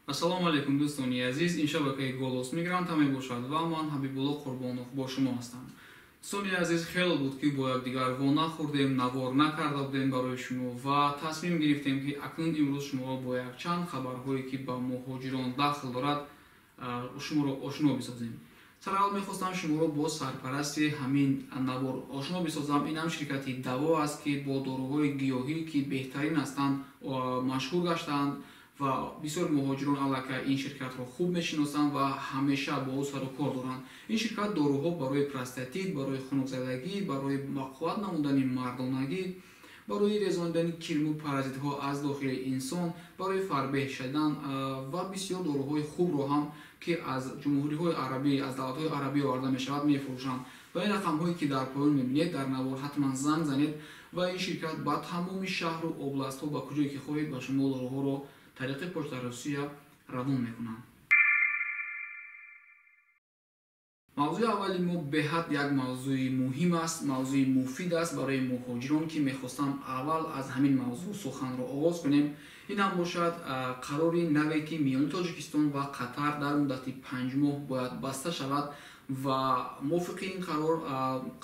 Ассалому алайкум, дӯстони азиз. Ин шабакаи «Голос мигранта» мебошад ва ман, Ҳабибулло Қурбонов, бо шумо ҳастам. Дӯстони азиз, хеле буд, ки бо якдигар во нахӯрдем, навор накарда будем барои шумо ва тасмим гирифтем, ки акнун имрӯз шуморо бо якчанд хабарҳое, ки ба муҳоҷирон дахл дорад, шуморо ошно бисозем. Сараввал мехостам шуморо бо сарпарасти ҳамин навор ошно бисозам. Ин ҳам ширкати «Даво» аст, ки бо доруҳои гиёҳӣ, ки беҳтарин ҳастанд, машҳур гаштаанд ва бисёр муҳоҷирон аллакай ин ширкатро хуб мешиносанд ва ҳамеша бо ӯ сару кор доранд. Ин ширкат доруҳо барои простатит, барои хунукзадагӣ, барои бақувват намудани мардонагӣ, барои резонидани кирму паразитҳо аз дохили инсон, барои фарбеҳ шудан ва бисёр доруҳои хубро ҳам, ки аз ҷумҳуриҳои арабӣ, аз давлатҳои арабӣ оварда мешавад, мефурӯшанд. Ва ин рақамҳое, ки дар поён мебинед дар навор, ҳатман занг занед ва ин ширкат ба тамоми шаҳру областҳо, ба куҷое ки хоҳед, ба шумо доруҳоро тариқи Почта Русия равон мекунанд. Мавзӯи аввали мо беҳад як мавзӯи муҳим аст, мавзӯи муфид аст барои муҳоҷирон, ки мехостам аввал аз ҳамин мавзӯъ суханро оғоз кунем. Ин ҳам бошад қарори наве, ки миёни Тоҷикистон ва Қатар дар муддати 5 моҳ бояд баста шавад ва мувофиқи ин қарор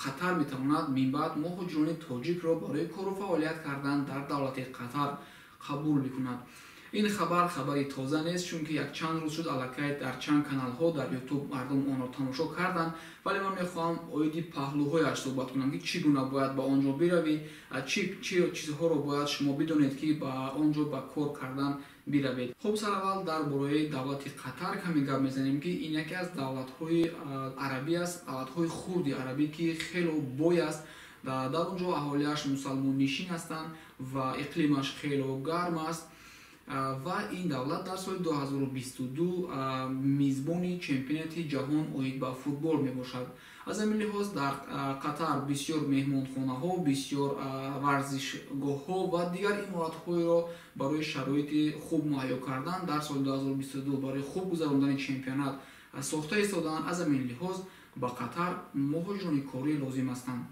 Қатар метавонад минбаъд муҳоҷирони тоҷикро барои кору фаъолият кардан дар давлати Қатар қабул бикунад. Ин хабар хабари тоза нест, чунки якчанд рӯз шуд, аллакай дар чанд каналҳо дар Ютуб мардум онро тамошо карданд, вале ман мехоҳам оиди паҳлӯҳояш суҳбат кунам, ки чӣ гуна бояд ба он ҷо биравӣ, чӣ чизҳоро бояд шумо бидонед, ки ба он ҷо ба кор кардан биравед. Хуб, сараввал дар бораи давлати Қатар каме гап мезанем, ки ин яке аз давлатҳои арабӣ аст, давлатҳои хурди арабӣ, ки хело бой аст. Дар он ҷо аҳолиаш мусалмоннишин ҳастанд ва иқлимаш хело гарм аст. Ва ин давлат дар соли 2022 мизбони чемпионати ҷаҳон оид ба футбол мебошад. Аз ҳамин лиҳоз дар Қатар бисёр меҳмонхонаҳо, бисёр варзишгоҳҳо ва дигар иморатҳоеро барои шароити хуб муҳайё кардан дар соли 2022 барои хуб гузарондани чемпионат сохта истодаанд. Аз ҳамин лиҳоз ба Қатар муҳоҷирони корӣ лозим ҳастанд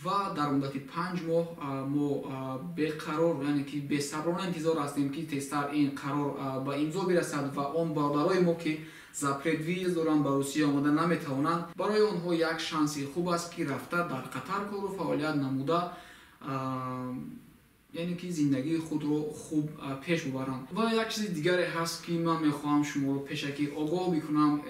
ва дар муддати 5 моҳ мо беқарор, яъне ки бесаброна интизор ҳастем, ки тезтар ин қарор ба имзо бирасад ва он бародарои мо, ки запрет въезд доранд, ба Русия омода наметавонанд, барои онҳо як шанси хуб аст, ки рафта дар Қатар кору фаъолият намуда, яъне ки зиндагии худро хуб пеш бубаранд. Ва як чизи дигаре ҳаст, ки ман мехоҳам шуморо пешакӣ огоҳ бикунам.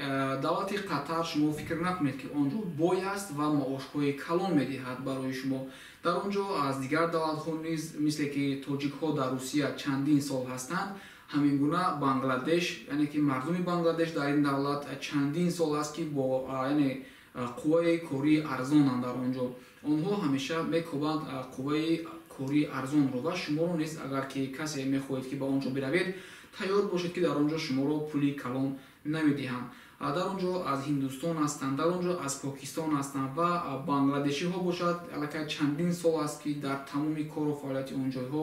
Давлати Қатар, шумо фикр накунед, ки он ҷо бой аст ва маошҳои калон медиҳад барои шумо. Дар он ҷо аз дигар давлатҳо низ, мисле ки тоҷикҳо дар Русия чандин сол ҳастанд, ҳамин гуна Бангладеш, яъне ки мардуми Бангладеш дар ин давлат чандин сол аст, ки бо яъне қувваи кории арзонанд. Дар он ҷо онҳо ҳамеша мекобанд қувваи кории арзонро ва шуморо низ, агар ки касе мехоҳед, ки ба он ҷо биравед, тайёр бошед, ки дар он ҷо шуморо пули калон намедиҳанд. Дар он ҷо аз Ҳиндустон ҳастанд, дар он ҷо аз Покистон ҳастанд ва бангладешиҳо бошад, аллакай чандин сол аст, ки дар тамоми кору фаъолияти он ҷойҳо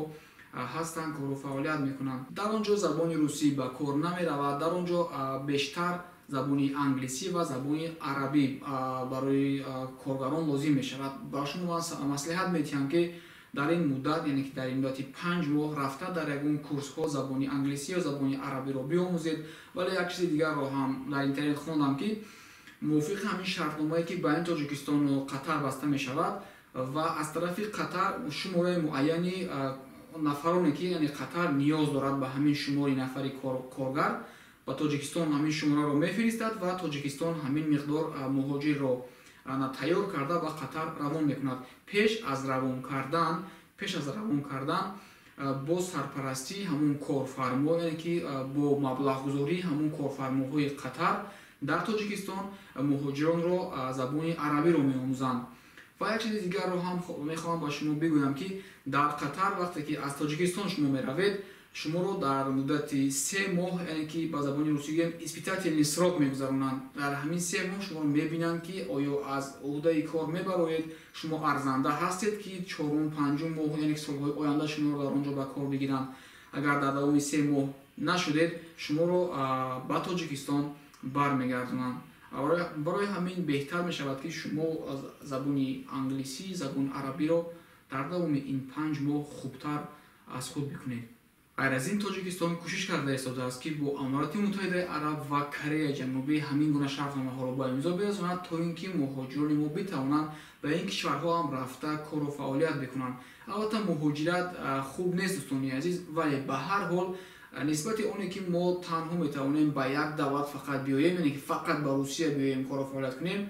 ҳастанд, кору фаъолият мекунанд. Дар он ҷо забони русӣ ба кор намеравад. Дар он ҷо бештар забони англисӣ ва забони арабӣ барои коргарон лозим мешавад. Ба шумо ман маслиҳат медиҳам, ки дар ин муддат, яъне ки дар ин муддати 5 моҳ рафта дар ягон курсҳо забони англисӣ ё забони арабиро биомӯзед. Вале як чизи дигарро ҳам дар интернет хондам, ки мувофиқи ҳамин шартномае, ки байни Тоҷикистону Қатар баста мешавад ва аз тарафи Қатар шумораи муайяни нафароне, ки яъне Қатар ниёз дорад ба ҳамин шумори нафари коргар, ба Тоҷикистон ҳамин шумораро мефиристад ва Тоҷикистон ҳамин миқдор муҳоҷирро тайёр карда ба Қатар равон мекунад. Пеш аз равон кардан бо сарпарастии ҳамун корфармо, яъне ки бо маблағгузории ҳамун корфармоҳои Қатар дар Тоҷикистон муҳоҷиронро забони арабиро меомӯзанд. Ва як чизи дигарро ҳам мехоҳам ба шумо бигӯям, ки дар Қатар вақте ки аз Тоҷикистон шумо меравед, шуморо дар муддати 3 моҳ, яъне ки ба забони русӣ гӯем, испытательный срок мегузаронанд. Дар ҳамин 3 моҳ шуморо мебинанд, ки оё аз ӯҳдаи кор мебароед, шумо арзанда ҳастед, ки чорум, панҷум моҳ, яъне ки солҳои оянда шуморо дар он ҷо ба кор бигиранд. Агар дар давоми 3 моҳ нашудед, шуморо ба Тоҷикистон бармегардонанд. Барои ҳамин беҳтар мешавад, ки шумо забони англисӣ, забони арабиро дар давоми ин 5 моҳ хубтар аз худ бикунед. Ғайр аз ин, Тоҷикистон кӯшиш карда истодааст, ки бо Аморати Муттаҳидаи Араб ва Кореяи Ҷанубӣ ҳамин гуна шартномаҳоро ба имзо бирасонад, то ин ки муҳоҷирони мо битавонанд ба ин кишварҳо ҳам рафта кору фаъолият бикунанд. Албатта, муҳоҷират хуб нест, дӯстони азиз, вале ба ҳар ҳол нисбати оне ки мо танҳо метавонем ба як давлат фақат биёем, яъне ки фақат ба Русия биёем, кору фаъолият кунем,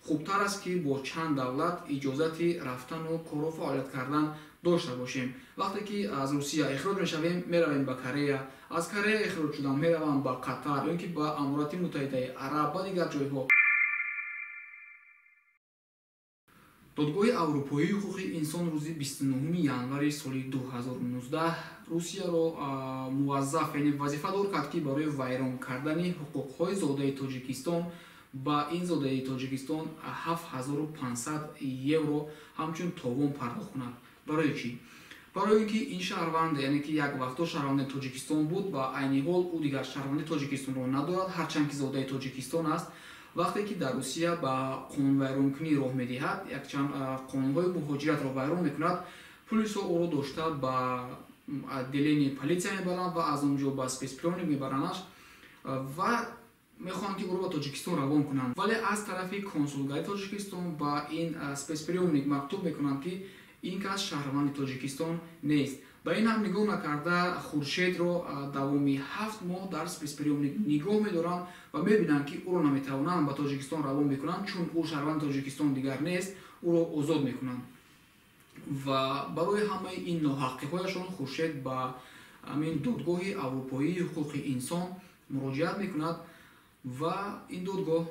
хубтар аст, ки бо чанд давлат иҷозати рафтану кору фаъолият кардан дошта бошем. Вақте ки аз Русия ихроҷ мешавем, меравем ба Корея, аз Корея ихроҷ шудан меравам ба Қатар ё ин ки ба Аморати Муттаҳидаи Араб ва дигар ҷойҳо. Додгоҳи Аврупоии ҳуқуқи инсон рӯзи 29 январи соли 2019 Русияро муваззаф, яъне вазифадор кард, ки барои вайрон кардани ҳуқуқҳои зодаи Тоҷикистон ба ин зодаи Тоҷикистон 7500 евро ҳамчун товон пардохт кунад. Барои чӣ? Барои ин ки ин шаҳрванд, яъне ки як вақто шаҳрванди Тоҷикистон буд ва айни ҳол ӯ дигар шаҳрванди Тоҷикистонро надорад, ҳарчанд ки зодаи Тоҷикистон аст. Вақте ки дар Русия ба қонунвайронкунӣ роҳ медиҳад, якчанд қонунҳои муҳоҷиратро вайрон мекунад, пулисҳо ӯро дошта ба отделении полиция мебаранд ва аз он ҷо ба спецприёмник мебаранаш ва мехоҳанд, ки ӯро ба Тоҷикистон равон кунанд. Вале аз тарафи консулгарии Тоҷикистон ба ин спецприёмник мактуб мекунанд, ки ин кас шаҳрванди Тоҷикистон нест. Ба ин ҳам нигоҳ накарда, Хуршедро давоми 7 моҳ дар спецприёмник нигоҳ медоранд ва мебинанд, ки ӯро наметавонанд ба Тоҷикистон равон мекунанд, чун ӯ шаҳрванди Тоҷикистон дигар нест, ӯро озод мекунанд. Ва барои ҳамаи ин ноҳаққиҳояшон Хуршед ба ҳамин додгоҳи Аврупоии ҳуқуқи инсон муроҷиат мекунад ва ин додгоҳ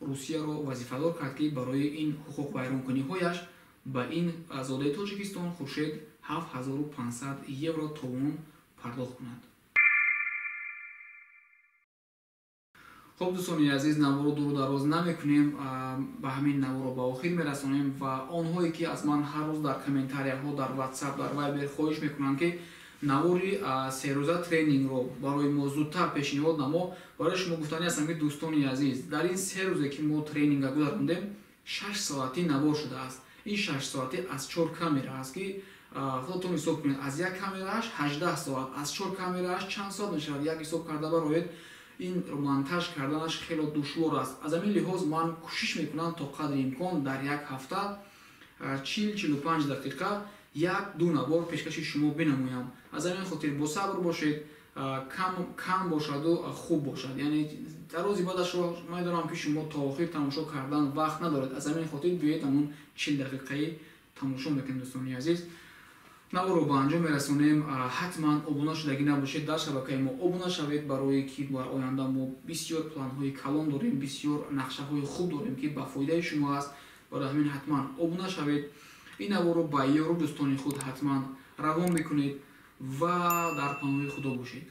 Русияро вазифадор кард, ки барои ин ҳуқуқвайронкуниҳояш ба ин зодаи Тоҷикистон Хуршед 7500 евро товон пардохт кунад. Хоб, дӯстони азиз, наворо дуру дароз намекунем, ба ҳамин наворо ба охир мерасонем ва онҳое ки аз ман ҳар рӯз дар комментарияҳо, дар WhatsApp, дар Viber хоҳиш мекунанд, ки навори серӯза тренингро барои мо зудтар пешниҳод намо, барои шумо гуфтанӣ ҳастам, ки дӯстони азиз, дар ин 3 рӯзе ки мо тренинга гузарондем, 6 соатӣ навор шудааст. Ин 6 соатӣ аз 4 камера аст, ки худатон ҳисоб кунед, аз як камерааш 18 соат, аз 4 камерааш чанд соат мешавад, як ҳисоб карда бароед. Ин монтаж карданаш хело душвор аст. Аз ҳамин лиҳоз ман кӯшиш мекунам то қадри имкон дар як ҳафта 40-45 дақиқа 1-2 навор пешкаши шумо бинамоям. Аз ҳамин хотир бо сабр бошед, кам бошаду хуб бошад. Яъне дар рӯзи баъдашро медонам, ки шумо то охир тамошо кардан вақт надоред. Аз ҳамин хотир биёед ҳамун 40 дақиқаи тамошо мекунем, дӯстони азиз. Наворро ба анҷом мерасонем. Ҳатман обуна шудагӣ набошед дар шабакаи мо, обуна шавед, барое ки дар оянда мо бисёр планҳои калон дорем, бисёр нақшаҳои хуб дорем, ки ба фоидаи шумо аст. Барои ҳамин ҳатман обуна шавед. Ин наворро ба ёру дӯстони худ ҳатман равон мекунед ва дар паноҳи Худо бошед.